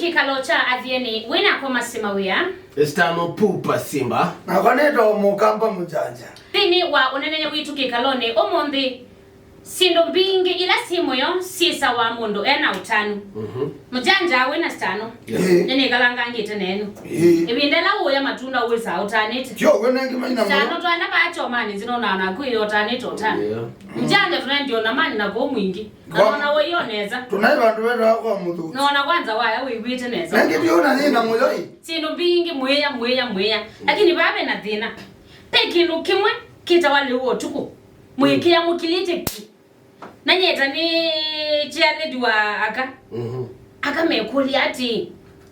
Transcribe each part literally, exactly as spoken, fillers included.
Kĩkalo kya Athiani, wĩ nakwa Masima wĩa. Estano Pupa Simba. Nakwa nĩtawa Mũkamba Mũjanja. Nthĩnĩ wa ũnenenye witũ kĩkalonĩ ũmũnthĩ, syĩndũ mbingĩ ila syĩ mũyo syĩsawa mũndũ e na ũtanu. Mhm. Mũjanja wĩ na stano. Yeah. Ĩĩ. Nĩnĩkalangangĩte nenyu. Ĩĩ. Ĩvinda ĩla ũũya matunda wĩsaa ũtanĩte. Tyo, wĩ nengi maina mũyo. Stano twaenda vaa kyomanĩ nzino na naku ĩyo ũtanĩte ũtanu. Yeah. Mũjanja tũnaendie ũnamani na kũu mwingĩ. Na nona wĩyo nesa. Tũnaĩ vandũ vetawa kwa mũthũku. Nona kwanza waya wĩw'ĩte nesa. Nengi ndio na nyina mũyo ĩ. Syĩndũ mbingĩ mwĩya, mwĩya, mwĩya. Lakini vaa ve na thĩna. Ve kĩndũ kĩmwe kĩtawa lĩu wa ũtukũ. Mwĩkĩa mũkilĩte ki. Na nyeta nĩ chairlady wa aka. Mhm. Aka mekũlya atĩ,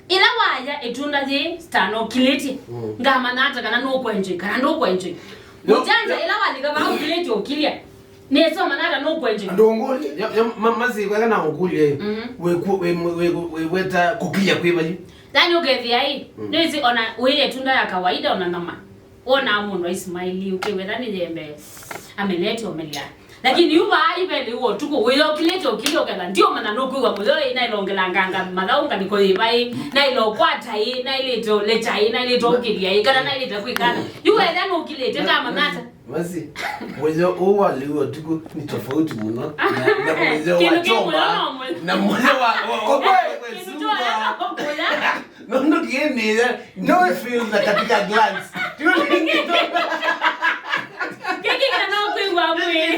ĩla waya ĩtunda yĩ stano ũkilĩtye, mm, ngamanya ata kana nũkwenjoi kana ndũkwenjoi? Yo, Mũjanja yo. Ĩla walika vaa ũkilĩtye ũkilya, nĩsomanya ata nũkwenjoi? Andũ ngũlye. Yo, yo, ma-, masi kweka na ũkũlye. Mhm. Wĩku-, wĩ-, wĩ-, wĩ-, wĩweta kũkilya kwĩ vai? Yani ũkethĩa ĩ, mm, nĩwĩsĩ ona wĩ ĩtunda ya kawaida ona nyama. Wonaa mũndũ aismaili ũkĩwetha nĩ yembe amelete omelya. Lakini yu vaa iveli wa ũtukũ wĩyokilĩte ũkilya ũketha ndiomanya nũkwĩw'a mũyo ĩ naĩlongelanganga mathaũ ngalĩko yĩva ĩ naĩla ũkwata ĩ naĩlĩte ũlecha ĩ naĩlĩte ũkĩlya ĩ kana naĩlĩte kwĩkana yu wethĩa nũkilĩte ngamanyata. Masi, mũyo ũũ wa lĩu ũtukũ ni tofauti mũno na, na mũyo wa kĩndũ kĩ mũyo choma no mũyo. Na mũyo wa, wa, wa, wa, wa kĩndũ kyoya no mũyo. Nũndũ kĩĩ nĩya no feel na katika glance. Kĩkĩkana no kwĩw'a mwĩĩ.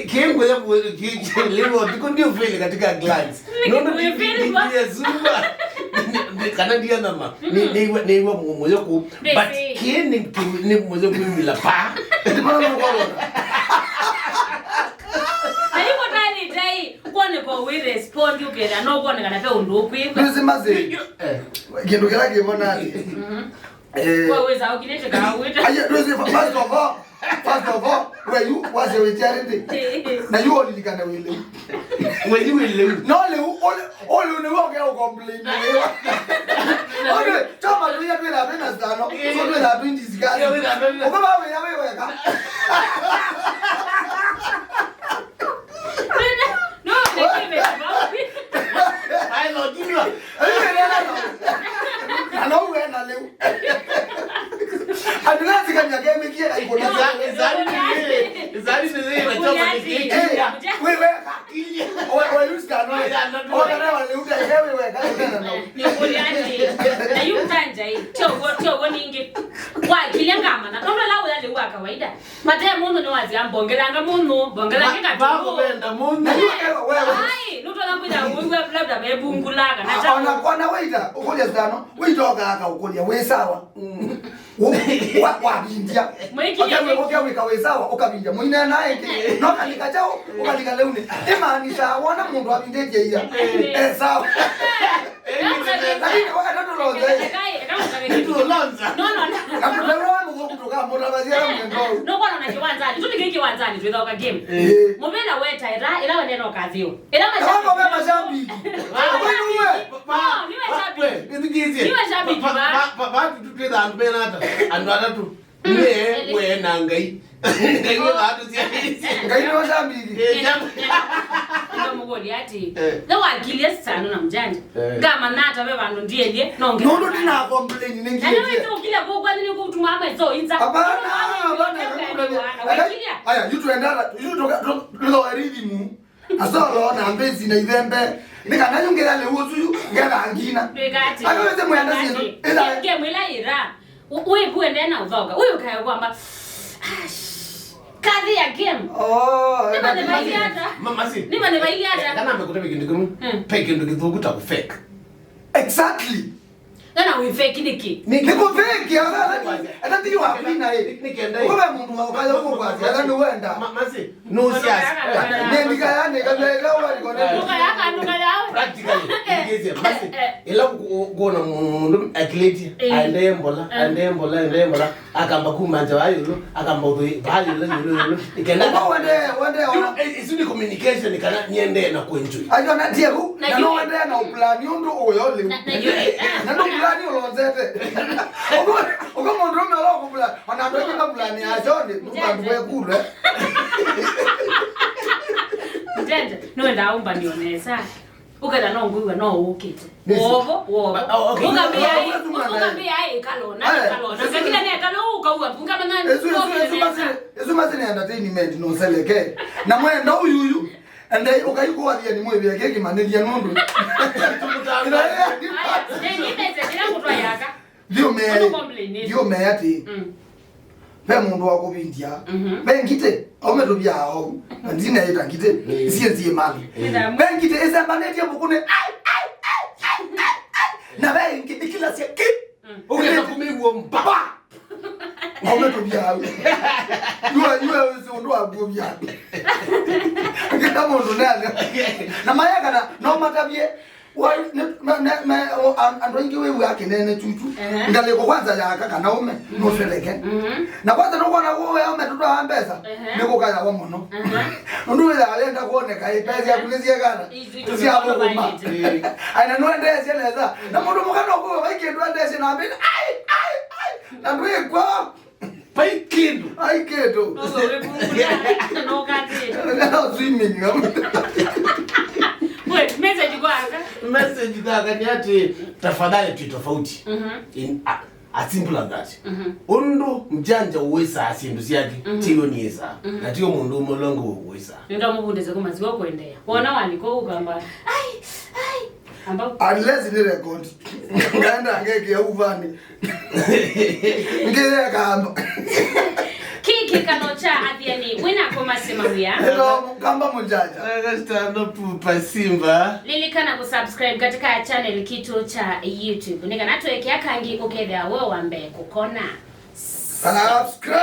Kĩngũya lĩvo ndiko ndio feel katika glance. Nũndũ ndĩyezumba kana ndia nama nĩw'a mũyo kũ. But kĩĩ nĩ mũyo kwĩw'ĩla pa. Kwoneka wĩ respond ũkethĩa no kwonekana ve ũndũ ũkwĩka. Ndwĩsĩ Masi, eh, kĩndũ kĩla kĩvona atĩ, eh, kwa wĩsa ũkilĩte kaa wĩta. Aya, ndwĩsĩ, first of all, first of all, we yu wasya wĩ charity. Na yu ũlilikane wĩ lĩu. We yu wĩ lĩu. No lĩu, ũlĩ, ũlĩ nĩwe ũkea ũcomplain. Ũlĩ, choma tuya twĩla twĩna stano, so twĩla twinjisikani. Ũkaba wĩya wĩ weka. Andũ nasikamya kemĩkie kaikũna. Wĩweka. Wĩweka. Ona lĩu ndaĩke wĩweka. Nĩkũlya atĩ, na yu mtanjai, tyoguo, tyoguo ningĩ. Wakilya ngamana, nũndũ ĩla ũya lĩu wa kawaida. Mate mũndũ nĩwasya mbongelanga mũndũ, mbongelanga katũkũ. Vakũvenda mũndũ. Na yu wewe. Ai, nũtonya kwĩtha ũiw'a labda vevungulanga na chao. Ona kona waita ũkũlya stano, waita ũkaaka ũkũlya wĩ sawa. Wa, wa, wavindya. Ũkewĩka wĩ sawa, ũkavindya. Mũinena ĩngĩ. No kalika chao, ũkalika leunĩ. Ĩmaanisha wona mũndũ avindĩtye ia. Eh, sawa. Lakini wakati tulonze. Tulonza. No, no, no. Na tutaura wa mzungu tukamũtavazia na mwendo. No, kwa na kiwanzani. Tuli kiki kiwanzani, twithoka game. Eh. Mũvĩla weta ĩla, ĩla wene no kathio. Ĩla mashabiki. Kama kwa mashabiki. Kwa nini wewe? No, ni mashabiki. Ni mashabiki. Ba, ba, ba, ba, tutwitha andũ mena ata? Andũ atatũ. Nĩ we na Ngai. Ngai wĩ na andũ syaisye. Ngai nĩ ũcambĩthie. Ngamũkũlya atĩ, eh, nĩwakilye Stano na Mjanja. Eh. Ngamanya ata ve vandũ ndielye, no nge- Nũndũ ndina complain, nĩ na nĩwĩsĩ ũkilya kũkwani nĩkũtuma amwe so inza. Hapana, hapana, hapana. Aya, yu tuendana, yu tuka-, tu-, tuloe rhythm. Asolo na mbezi na ithembe. Nĩ kana yu ngeya lĩu ũsu yu, ngetha ngina. Ndwĩka atĩ. Aka wĩte mwenda syĩndũ. Ĩla. Game ĩla ĩra. Wĩvu endee na ũthoka. Ũyũ kae kwamba. Ash. Kathi ya game. Oh, nĩ mane vaili ata. Ma-, masi. Nĩ mane vaili ata. Kana mbe kũtebe kĩndũ kĩmwe. Hmm. Pe kĩndũ kĩthũku ta kũ fake. Exactly. Kana wĩ fake nĩkĩ? Nĩ kũ fake, ata ti wa kwina ĩ. Nĩ kenda. Ũkome mũndũ wa ũkaya ũkũ kwa ata nĩ wenda. Ma-, masi. No sias. Nĩ ndika ya nĩ kana ĩla wa iko nĩ. Nduka ya kanduka yao. Practically. Ngĩsya, masi. Ĩla kuona mũndũ akilĩtie, eh, aendee mbola, eh, aendee mbola, aendee mbola. Akamba kuma nza wa yũlũ, akamba ũthũi, va yũlũ, yũlũ, yũlũ. Nĩ kenda. Ũko wende, wende ona. Isu nĩ communication kana niendee na kwenjũ. Ayo na tie hu, na no wende na plan ũndũ ũyo lĩu. Na, na yu, eh. Na no plan ũlonzete. Ũko, ũko mũndũ ũme ũla ũkũplan, ona andũ aingĩ maplan ya John, mũndũ andũ wekulwe. Mjanja, nĩwendaa ũmbanie nesa. Ũketha no ngwĩw'a no ũkĩte. Yes. Wovo, wovo. Ba-, oh, okay. Ũkambĩa, oh, ĩ, oh, oh, ũkambĩa, ĩ, ĩkalo, na eh, ĩkalo. Na ĩsu, ngakila nĩ ĩkalo, ũkauga, ngunga manya, ĩsu, ĩsu, ĩsu masĩ, ĩsu masĩ nĩ entertainment, no seleke. Na mwenda ũyuyu, ende ũkaikũathia ni mwĩvĩa kĩkĩmanĩthia nũndũ. Aya, nĩ message ĩla kũtwa yaka. Thiũmeei. Ũndũ complain. Thiũmeei atĩ. Mm. Ve mũndũ wa kũvindya. Mhm. Ve ngitĩ, aume tũvyaa ou. Na ndineyĩta ngitĩ, mm, sie nzie mali. Mm. Ve ngitĩ ĩsembanĩtye mbũkũnĩ. Ai, ai, ai. Na ve ĩngĩ ĩkilasya ki. Mm. Ũkesa kũmĩw'o mba. Ba! Aume tũvyaa ou. Yue, yue ũsi ũndũ wa kuovya. Kĩla mũndũ nene. Na mayakana, no matavye. Wai, nĩ, me, me, me, o, an-, andũ aingĩ wĩw'aa kĩnene chuchu. Ehe. Ngalĩko kwanza yaka kana ũme, mhm, nũseleke. Mhm. Na kwanza nũkwona kũũ ya ũme tũtwaa mbesa, ehe, nĩ kũkayawa mũno. Ehe. Nũndũ wĩthaa wenda kwoneka, ĩ, mbesa yaku nĩ syekana, ithuĩ syathũkũma. Tũtwaa. Ĩ. Ai, na nũendeesye nesa. Na mũndũ mũka no kũũ vai kĩndũ endeesye na mbĩta, ai, ai, ai, na ndwĩkwa. Vai kĩndũ. Ai kĩndũ. Ũguo wĩkungula, no katĩ. Nao swimming, no? Wait, message kwa aka. Message kwa aka nĩ atĩ, tafadhali tuwe tofauti. Mhm. In a, as simple as that. Mhm. Ũndũ mjanja ũwĩsaa syĩndũ syake, mhm, tiyo nĩsaa. Mhm. Na tiyo mũndũ ũmwe longo ũwĩsaa. Nĩndamũvundĩsya kuma siwa kwendeea. Wona walika ũkamba, ai, ai. Amba. Unless nĩ record. Ngaenda ngekĩa uvani. Ngĩyekamba. Kĩkĩkano kya athiani wĩna kũmasya mawĩa. Hello, Mkamba Munjanja. Agastano Pupa Simba. Lilikana kusubscribe katika channel kitu cha YouTube. Nĩ kana twekea kangi ũkethĩa we wa mbee kũkona. Subscribe.